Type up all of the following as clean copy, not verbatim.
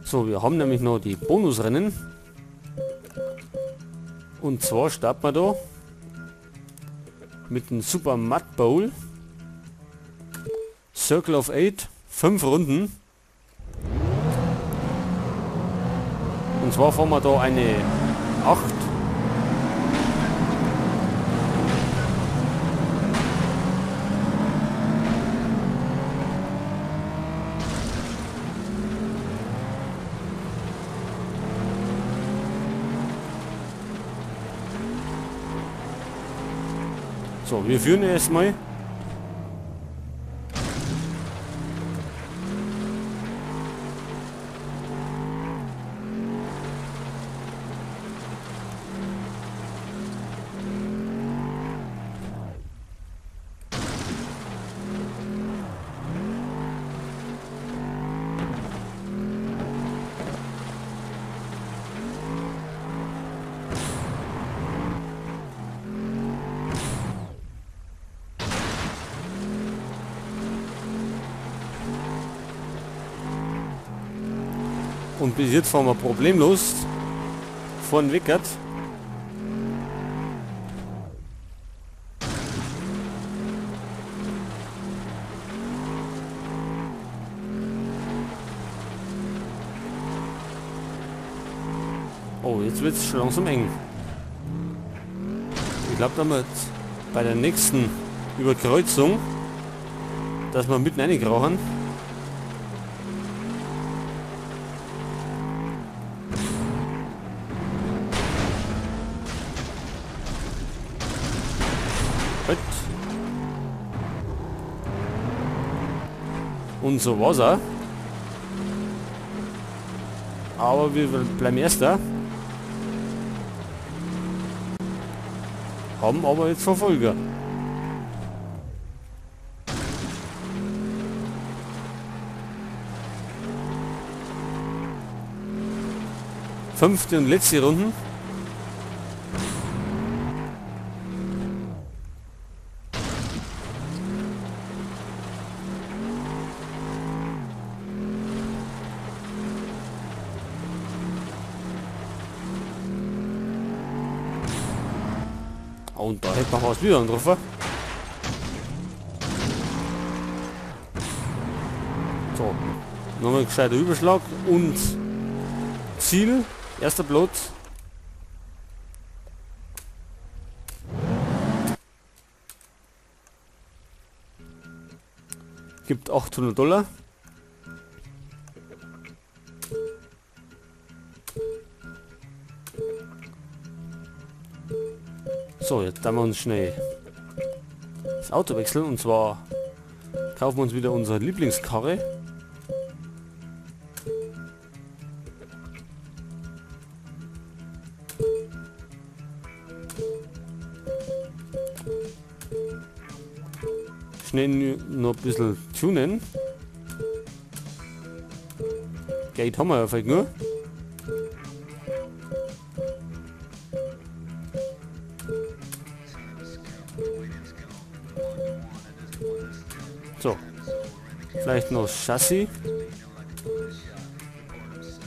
So, wir haben nämlich noch die Bonusrennen. Und zwar starten wir da mit dem Super Mud Bowl. Circle of 8, 5 Runden. Und zwar fahren wir da eine 8. So, wir führen erstmal. Und bis jetzt fahren wir problemlos von Wickert. Oh, jetzt wird's schon langsam eng. Ich glaub, damit bei der nächsten Überkreuzung, dass wir mitten reinkrachen. Und so war's auch. Aber wir bleiben Erster. Haben aber jetzt Verfolger. Fünfte und letzte Runden. Und da hätten wir fast wieder angetroffen. So, nochmal ein gescheiter Überschlag und Ziel, erster Platz. Gibt $800. So, jetzt haben wir uns schnell das Auto wechseln und zwar kaufen wir uns wieder unsere Lieblingskarre. Schnell noch ein bisschen tunen. Geld haben wir ja vielleicht nur. So, vielleicht noch das Chassis.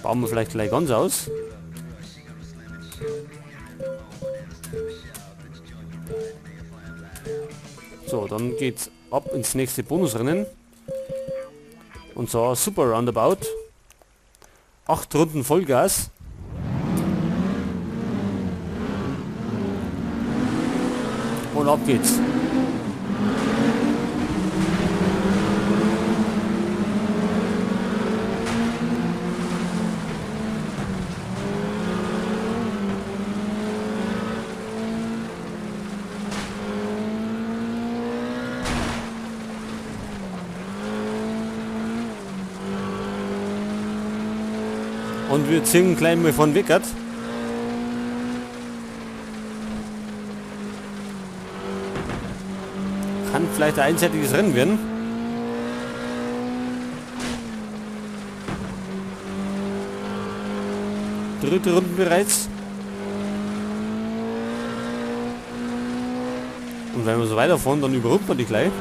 Bauen wir vielleicht gleich ganz aus. So, dann geht's ab ins nächste Bonusrennen. Und zwar Super Roundabout. 8 Runden Vollgas. Und ab geht's. Und wir ziehen gleich mal von Wickert. Kann vielleicht ein einseitiges Rennen werden. Dritte Runde bereits. Und wenn wir so weiterfahren, dann überrückt man die gleich.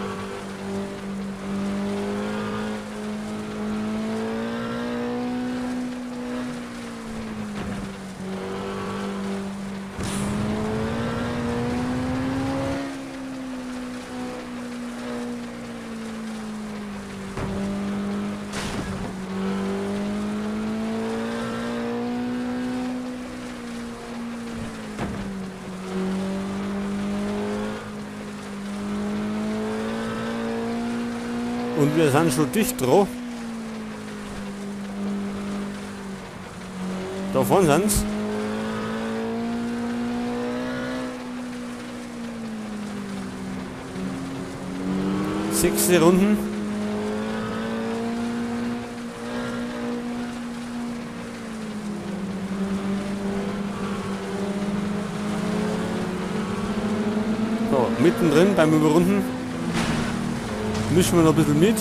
Und wir sind schon dicht dran. Da vorne sind's. Sechste Runden. So, mittendrin beim Überrunden mischen wir noch ein bisschen mit.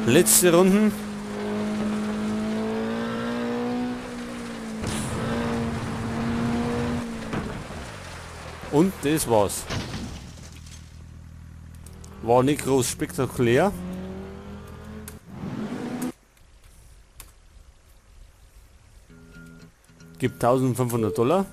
Letzte Runden. Und das war's. War nicht groß spektakulär. Gibt 1500 Dollar.